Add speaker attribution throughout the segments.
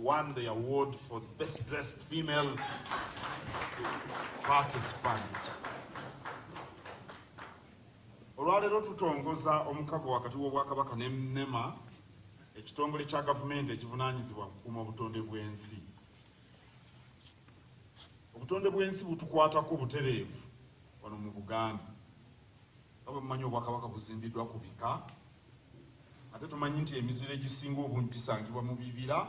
Speaker 1: won the award for best dressed female participant. Olwaleero tutongoza omukago wakati w'Obwakabaka ne NEMA, ekitongole kya gavumenti ekivunaanyizibwa kukuuma obutonde bw'ensi. Obutonde bw'ensi butukwatako butereevu wano mu Buganda. Nga bwe mumanyi, Obwakabaka buzimbiddwa ku bika, ate tumanyi nti emiziro egisinga obungi gisangibwa mu bibira,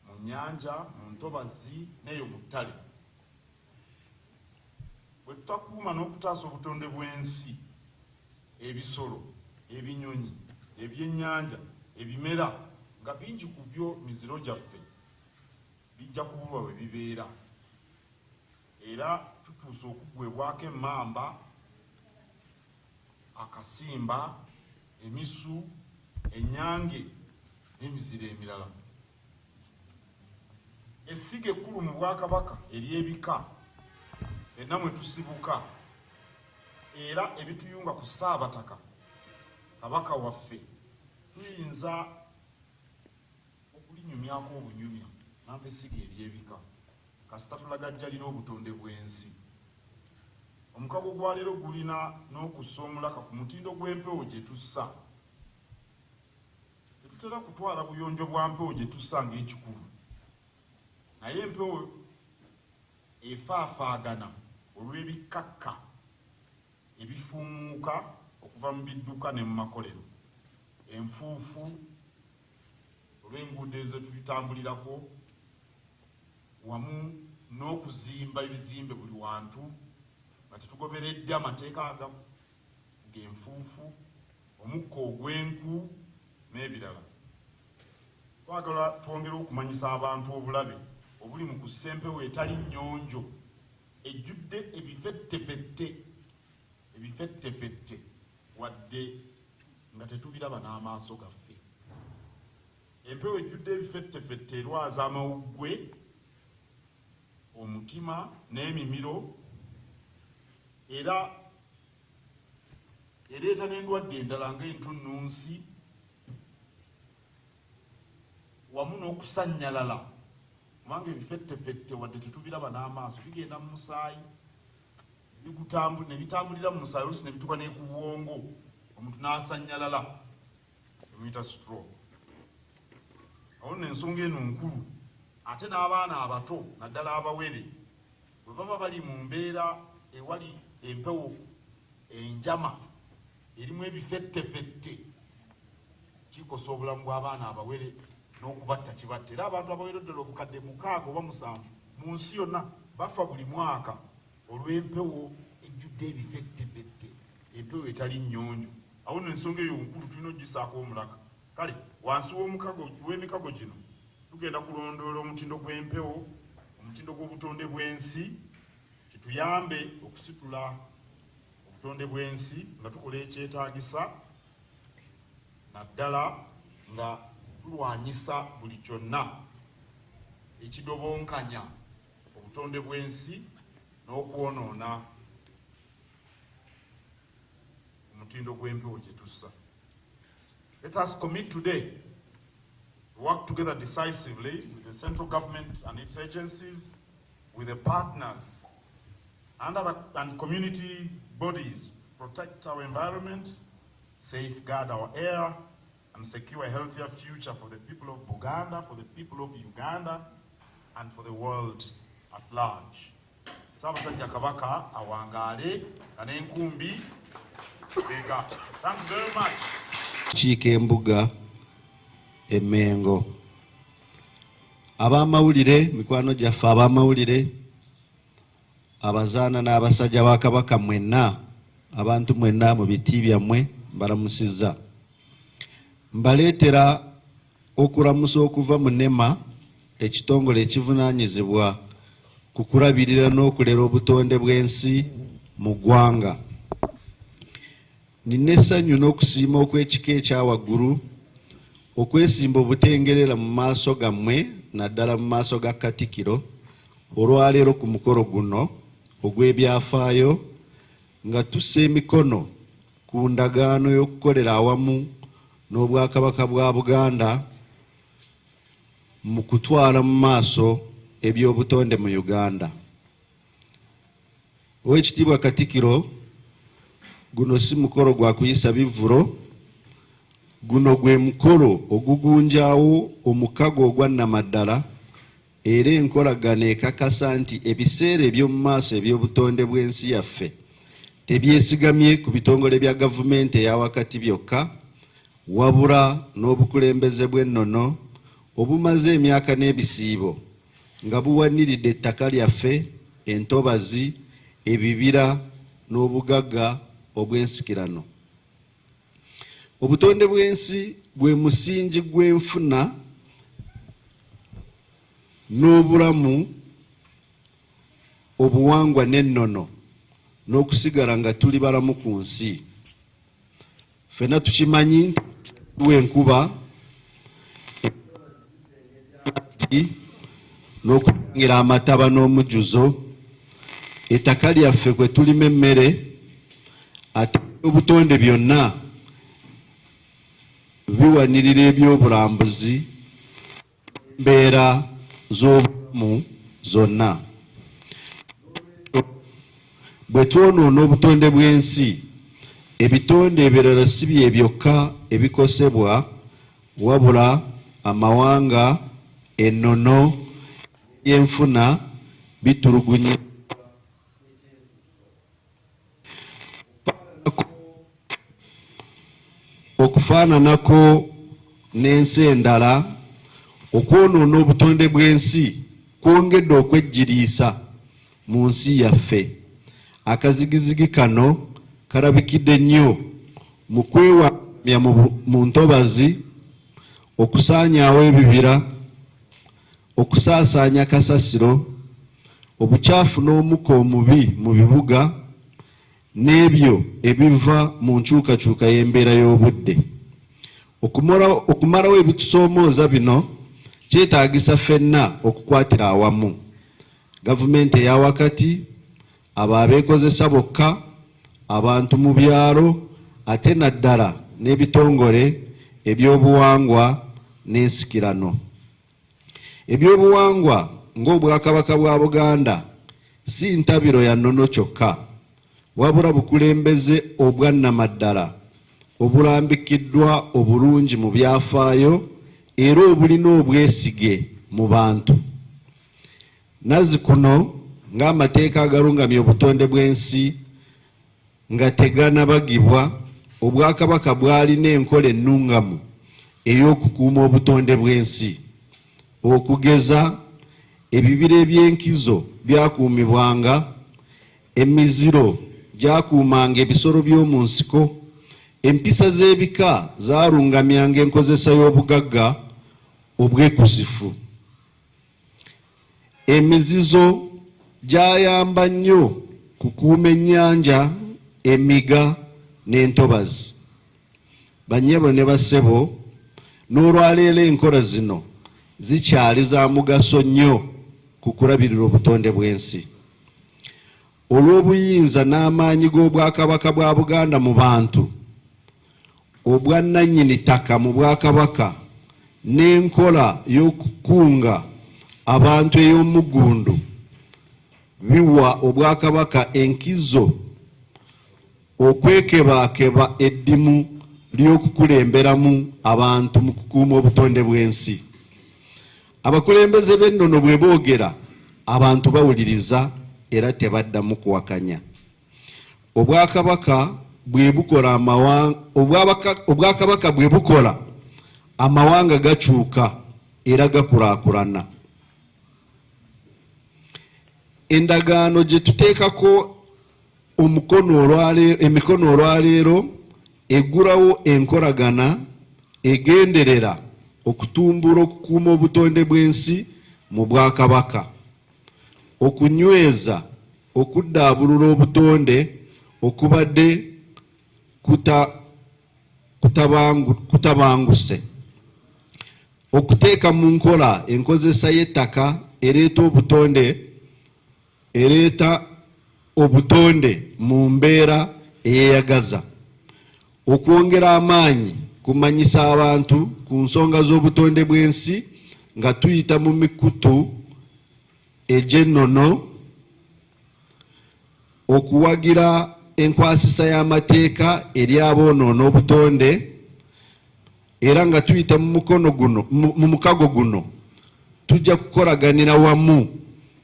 Speaker 1: mu nnyanja, mu ntobazi n'eyo mu ttale. Bwe tutakuuma n'okutaasa obutonde bw'ensi, ebisolo, ebinyonyi, ebyennyanja, ebimera nga bingi ku byo miziro gyaffe, bijja kubulwa we bibeera, era tutuuse okuggwebwako emmamba, akasimba, emisu, ennyange n'emiziro emirala. Essiga ekkulu mu Bwakabaka ery'ebika, ffenna mwe tusibuka era ebituyunga ku Ssaabataka Kabaka waffe, tuyinza okulinyumyako obunyumya nampa essiga ery'ebika kasita tulagajjalira obutonde bw'ensi. Omukago gwa leero gulina n'okussa omulaka ku mutindo gw'empewo gye tussa. Tetutera kutwala buyonjo bwa mpewo gye tussa ng'ekikulu, naye empewo efaafaagana olw'ebikkakka ebifuumuuka okuva mu bidduka ne mu makolero, enfuufu olw'enguudo ezetutambulirako, wamu n'okuzimba ebizimbe buli wantu nga tetugoberedde amateeka g'enfuufu, omukka ogw'enku n'ebirala. Twagala twongere okumanyisa abantu obulabe obuli mu kussa empewo etali nnyonjo ejjudde ebifettefette ebifettefette wadde nga tetubiraba n'amaaso gaffe. Empewo ejjudde ebifettefette erwaza amawuggwe, omutima n'emimiro, era ereeta n'endwadde endala ng'entunnunsi wamu n'okusannyalala, kubanga ebifettefette wadde tetubiraba n'amaaso bigenda mu musaayi ne bitambulira mu musaayi, oluusi ne bituuka ne ku bwongo, omuntu n'asannyalala, emuyita stroke. Awo nno ensonga eno nkulu, ate n'abaana abato naddala abawere bwe baba bali mu mbeera ewali empewo enjama erimu ebifettefette, kikosa obulamu bw'abaana abawere n'okubatta kibatta. Era abantu abawere ddala 600 oba 700 mu nsi yonna bafa buli mwaka olw'empewo ejjudde ebifettefette, empewo etali nnyonjo. Awo nno ensonga eyo nkulu, tulina okugisaako omulaka. Kale wansi w'omukago w'emikago gino tugenda kulondoola omutindo gw'empewo, omutindo gw'obutonde bw'ensi, kituyambe okusitula obutonde bw'ensi nga tukola ekyetaagisa, naddala nga tulwanyisa buli kyonna ekidobonkanya obutonde bw'ensi n'okwonoona omutindo gw'empewo gye tussa. Let us commit today to work together decisively with the central government and its agencies, with the partners and other and community bodies, protect our environment, safeguard our air, and secure a healthier future for the people of Buganda, for the people of Uganda, and for the world at large. Ssaabasajja Kabaka awangaale nga n'enkumbi bega. Thank you very much.
Speaker 2: Kiika embuga Emmengo, ab'amawulire, mikwano gyaffe ab'amawulire, abazaana n'abasajja ba Kabaka mwenna, abantu mwenna mu biti byammwe, mbalamusizza. Mbaleetera okulamusa okuva mu NEMA, ekitongole ekivunaanyizibwa ku kulabirira n'okulera obutonde bw'ensi mu ggwanga. Nina essanyu n'okusiima okw'ekika ekya waggulu okwesimba obutengerera mu maaso gammwe, naddala mu maaso ga Katikkiro olwaleero ku mukolo guno ogw'ebyafaayo nga tussa emikono ku ndagaano y'okukolera awamu n'Obwakabaka bwa Buganda. mu kutwala mu maaso eby'obutonde mu Uganda. Owekitiibwa Katikiro, guno si mukolo gwa kuyisa bivvulo, guno gwe mukolo ogugunjaawo omukago ogwa nnamaddala era enkolagana ekakasa nti ebiseera eby'omu maaso eby'obutonde bw'ensi yaffe tebyesigamye ku bitongole bya gavumenti eya wakati byokka wabula n'obukulembeze bw'ennono obumaze emyaka n'ebisiibo nga buwaniridde ettaka lyaffe, entobazi, ebibira n'obugagga obw'ensikirano. Obutonde bw'ensi gwe musingi gw'enfuna n'obulamu, obuwangwa n'ennono n'okusigala nga tuli balamu ku nsi. Ffenna tukimanyi nti tuwa enkuba n'okutangira amataba n'omujjuzo, ettaka lyaffe kwe tulima emmere ate obutonde byonna biwanirira ebyobulambuzi n'embeera z'obulamu zonna. Bwe twonoona obutonde bw'ensi, ebitonde ebirala si bye byokka ebikosebwa wabula amawanga, ennono n'ebyenfuna bitulugunyizibwa. Okufaananako n'ensi endala, okwonoona obutonde bw'ensi kwongedde okwejjiriisa mu nsi yaffe. Akazigizigi kano kalabikidde nnyo mu kwewagamya mu ntobazi, okusaanyaawo ebibira, okusaasaanya kasasiro, obucaafu n'omukka omubi mu bibuga n'ebyo ebiva mu nkyukakyuka y'embeera y'obudde. Okumalawo ebitusoomooza bino kyetaagisa ffenna okukwatira awamu, gavumenti eya wakati, abo abeekozesa bokka, abantu mu byalo ate naddala n'ebitongole eby'obuwangwa n'ensikirano. Ebyobuwangwa ng'Obwakabaka bwa Buganda si ntabiro ya nnono kyokka, wabula bukulembeze obwa nnamaddala obulambikiddwa obulungi mu byafaayo era obulina obwesige mu bantu. Nazzikuno ng'amateeka agalungamya obutonde bw'ensi Nga teganabagibwa, Obwakabaka bwalina enkola ennungamu ey'okukuuma obutonde bw'ensi. Okugeza, ebibira eby'enkizo byakuumibwanga, emiziro gyakuumanga ebisolo by'omu nsiko, empisa z'ebika zaalungamyanga enkozesa y'obugagga obwekusifu. Emizizo gyayamba nnyo kukuuma ennyanja, emiga n'entobazi. Bannyabo ne bassebo, n'olwaleero enkola zino zikyali za mugaso nnyo ku kulabirira obutonde bw'ensi. Olw'obuyinza n'amaanyi g'Obwakabaka bwa Buganda mu bantu, obwannannyini ttaka mu Bwakabaka n'enkola y'okukunga abantu ey'omuggundu biwa Obwakabaka enkizo okwekebaakeba eddimu ly'okukulemberamu abantu mu kukuuma obutonde bw'ensi. Abakulembeze b'ennono bwe boogera, abantu bawuliriza era tebaddamu kuwakanya. Obwakabaka bwe bukola Obwakabaka bwe bukola, amawanga gakyuka era gakulaakulana. Endagaano gye tuteekako omukono emikono olwaleero eggulawo enkolagana egenderera okutumbula okukuuma obutonde bw'ensi mu Bwakabaka, okunyweza okuddaabulula obutonde okubadde kutabanguse, okuteeka mu nkola enkozesa y'ettaka ereeta obutonde ereeta obutonde mu mbeera eyeeyagaza, okwongera amaanyi kumanyisa abantu ku nsonga z'obutonde bw'ensi. nga tuyita mu mikutu egy'ennono, okuwagira enkwasisa y'amateeka eri aboonoona obutonde, era nga tuyita mu mukono guno, mu mukago guno tujja kukolaganira wamu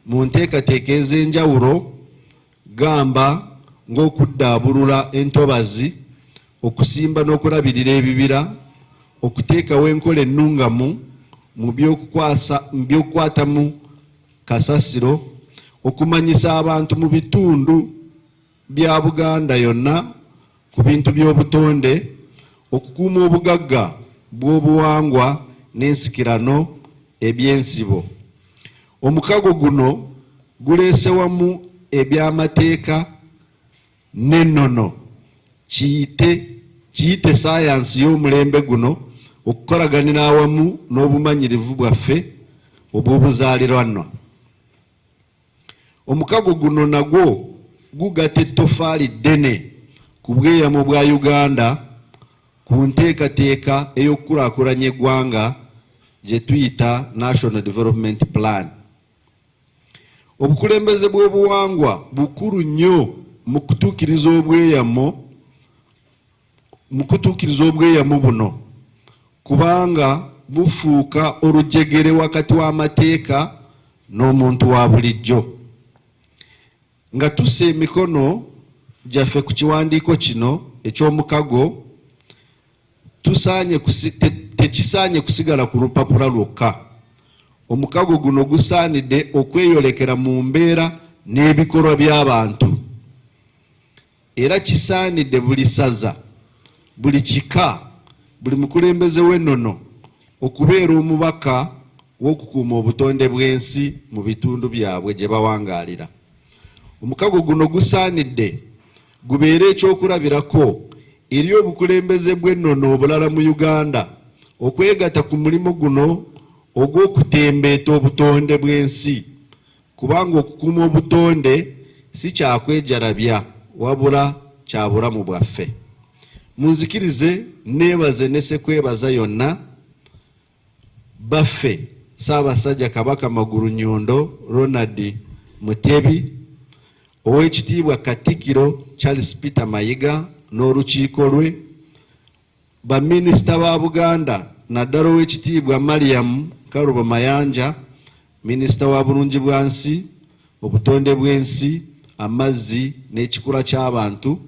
Speaker 2: mu nteekateeka ez'enjawulo gamba ng'okuddaabulula entobazi, okusimba n'okulabirira ebibira, okuteekawo enkola ennungamu mu by'okukwatamu kasasiro, okumanyisa abantu mu bitundu bya Buganda yonna ku bintu by'obutonde, okukuuma obugagga bw'obuwangwa n'ensikirano eby'ensibo. Omukago guno guleese wamu eby'amateeka n'ennono, kiyite kiyite ssaayansi y'omulembe guno okukolaganira awamu n'obumanyirivu bwaffe obw'obuzaaliranwa. Omukago guno nagwo gugatta ettofaali ddene ku bweyamo bwa Uganda ku nteekateeka ey'okukulaakulanya eggwanga gye tuyita National Development Plan. Obukulembeze bw'obuwangwa bukulu nnyo mu kutuukiriza obweyamo mu kutuukiriza obweyamo buno kubanga bufuuka olujegere wakati w'amateeka n'omuntu wa bulijjo. Nga tussa emikono gyaffe ku kiwandiiko kino eky'omukago, tusaanye tekisaanye kusigala ku lupapula lwokka. Omukago guno gusaanidde okweyolekera mu mbeera n'ebikolwa by'abantu. Era kisaanidde buli ssaza, buli kika, buli mukulembeze w'ennono okubeera omubaka w'okukuuma obutonde bw'ensi mu bitundu byabwe gye bawangaalira. Omukago guno gusaanidde gubeere ekyokulabirako eri obukulembeze bw'ennono obulala mu Uganda okwegatta ku mulimu guno ogw'okutembeeta obutonde bw'ensi kubanga okukuuma obutonde si kya kwejalabya wabula kya bulamu bwaffe. Munzikirize nneebaze ne Ssekwebaza yonna Bbaffe Ssaabasajja Kabaka Magulunnyondo Ronald Mutebi, Oweekitiibwa Katikkiro Charles Peter Mayiga n'olukiiko lwe, Baminisita ba Buganda naddala Oweekitiibwa Mariam Nkalubo Mayanja, Minisita wa Bulungibwansi, Obutonde bw'ensi, Amazzi n'Ekikula ky'Abantu,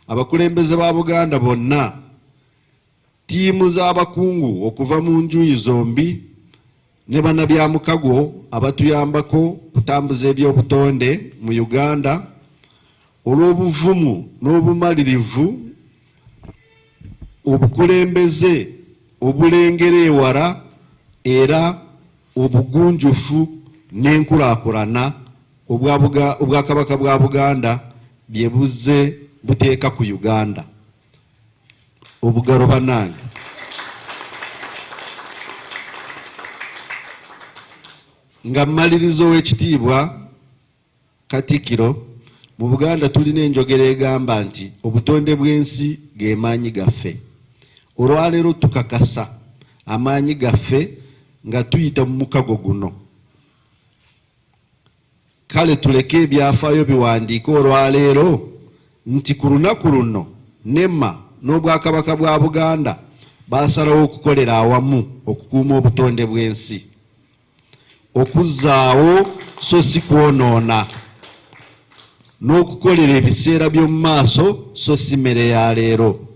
Speaker 2: abakulembeze ba Buganda bonna, Ttiimu z'abakungu okuva mu njuyi zombi ne bannabyamukago abatuyambako okutambuza eby'obutonde mu Uganda olw'obuvumu n'obumalirivu, obukulembeze obulengera ewala era obugunjufu n'enkulaakulana Obwakabaka bwa Buganda bye buzze buteeka ku Uganda. Obugalo banange. Nga mmaliriza Owekitiibwa Katikiro, mu Buganda tulina enjogera egamba nti obutonde bw'ensi ge maanyi gaffe. Olwaleero tukakasa amaanyi gaffe nga tuyita mu mukago guno. Kale tuleke ebyafaayo biwandiike olwaleero nti ku lunaku luno nema n'Obwakabaka bwa Buganda baasalawo okukolera awamu okukuuma obutonde bw'ensi, okuzzaawo so si kwonoona, n'okukolera ebiseera by'omu maaso so si mmere ya leero.